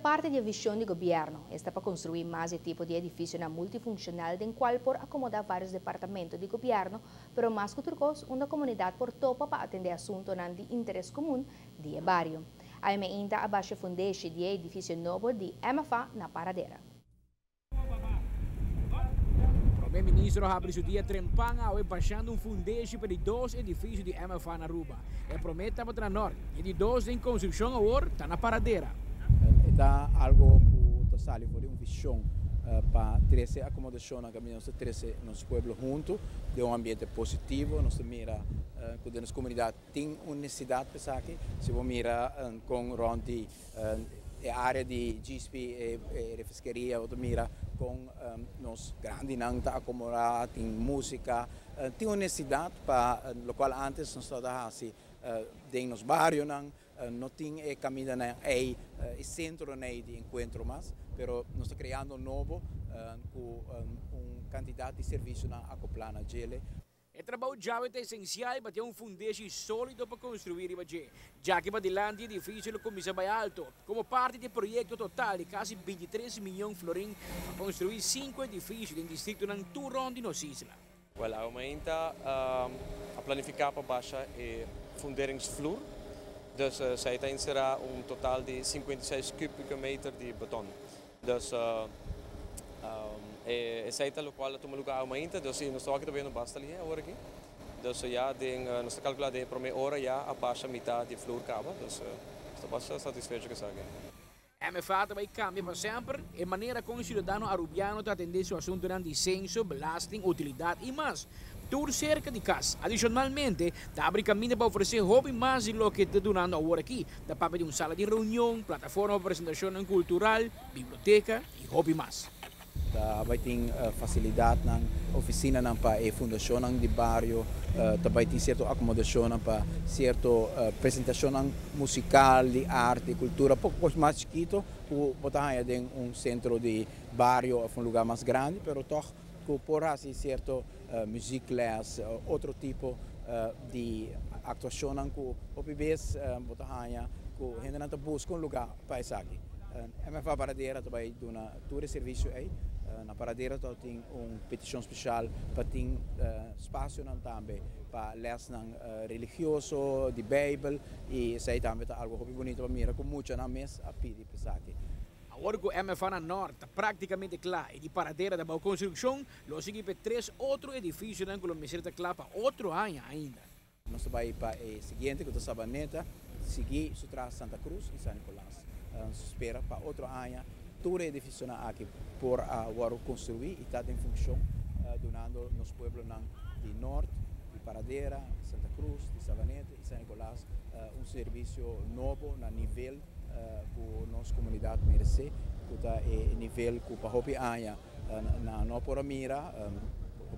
Parti di vision di gobierno ta pa construi mas tipo di edificio multifuncional den cual por acomoda varios departamento di gobierno, pero mas cu tur, un comunidad por topa pa atende asunto di interes comun di bario. Ainda a basha fundeshi di edificio nobo di MFA na Paradera. Prome Minister a habri su dia trempan awe bashando un fundeshi pa e dos edificio di MFA na Aruba. E prome ta na Noord y e di dos den construccion awor ta na Paradera. Ta algo cu ta sali for di un vision pa trece acomodacion na caminda, nos trece nos pueblo hunto den un ambiente positivo. Nos mira cu nos comunidad tin un necesidad pa aki. Si bo mira cu rond di e area di GSP e refresqueria, bo mira cu nos grandinan ta acomoda, tin musica, tin un necesidad pa loke antes nos tabata haci den nos barionan, no tin e caminda na e centro di encuentro mas, pero nos ta creando nobo cu un cantidad di servicio acopla na dje. E trabou ya ta esencial pa tin un fundeshi solido pa construi riba dje. Ya cu pa dilanti e edificio lo cuminsa bay halto, como parti di e proyecto total di casi 23 miyon florin pa construi cinco edificio den distrito tur rond di nos isla. Well, a gemeente a planifica pa basha e funderingsvloer. Dus esey ta encera un total di 56 kubieke meter di beton. Dus esey ta loke a tuma luga ainda, dus nos ta aki basta basta awor aki. Dus ja, den, nos ta calcula den prome ora ya a basha mitar di vloer caba, dus ta basta satisfecho cu esaki. MFA ta bay cambia pa semper e manera con e ciudadano arubiano ta atende su asunto di censo, belasting, utilidad y mas. Tur cerca di cas. Adicionalmente, ta habri caminda pa ofrece hopi mas di loke ta dunando awor aki. Ta papia di un sala di reunion, plataforma pa presentacion cultural, biblioteca y hopi mas. Tambe tin facilidad na oficina pa e fundacion di bario, tambe tin cierto acomodacion pa cierto presentacion musical, di arte, cultura, poco mas chikito, cu bo ta den un centro di bario of un luga mas grandi, pero toch por haci cierto muziekles, otro tipo di actuacion cu hopi bes bo ta haya cu hende ta busca un luga pa esaki. MFA Paradera tambe ta duna tur servicio ey. Na Paradera tin un peticion special pa tin espacio tambe pa les religioso, di Bijbel, y esey tambe ta algo hopi bunita pa mira cu mucha nan mes a pidi pa esaki. Awor cu MFA na Noord ta practicamente cla y di Paradera ta den construccion, lo sigui pa tres otro edificio cu lo mester ta cla pa otro aña ainda. Nos ta bay pa e siguiente, cu ta Sabaneta, sigui tras Santa Cruz y San Nicolas. Ta spera pa otro aña tur edificio aki por awor construi y ta den funcion, dunando nos pueblo di Noord, di Paradera, Santa Cruz, di Sabaneta y San Nicolas un servicio nobo na nivel cu nos comunidad merece, cu ta e nivel cu pa hopi aña nan no por mira,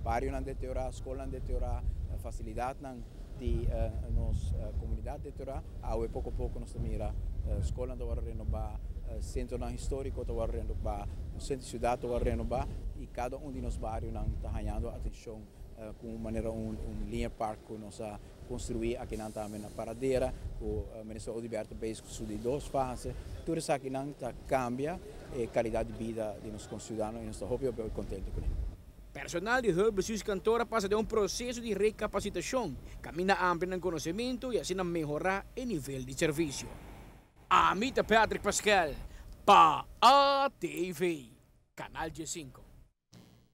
bario nan deteriora, scol nan deteriora, facilidad nan di nos comunidad deteriora. Awe poco poco nos mira scol nan ta renoba, centro nan historico ta renoba, centro di ciudad ta renoba y cada un di nos bario nan ta hayando atencion cu manera un linear park cu nos a construi aki tambe na Paradera, cu Minister Oduber bezig cu di dos fase. Tur esaki nan ta cambia e calidad di bida di nos conciudadano y nos ta hopi contento cu ne. Personal di Hulpbestuurskantoor a pasa den un proceso di recapacitacion, caminda amplia den conocimento y asina mehora e nivel di servicio. Ami ta Patrick Pascal, pa ATV, Canal G5.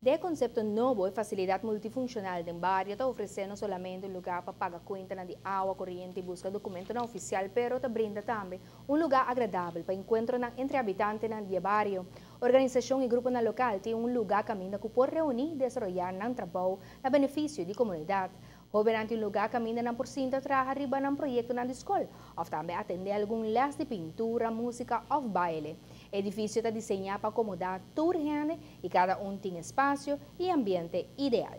E concepto nobo e facilidad multifuncional di bario ta ofrece no solamente un luga pa paga cuenta di awa, coriente y busca documento oficial, pero ta brinda tambe un luga agradabel pa encuentro entre habitante di bario. Organisacion y grupo local tin un luga caminda cu por reuni y desaroya nan trabou na beneficio di comunidad. Hoben tin un luga caminda nan por sinta traha riba nan proyecto na scol, of tambe atende algun les di pintura, musica of baile. Edificio ta diseña pa acomoda tur hende y cada un tin espacio y ambiente ideal.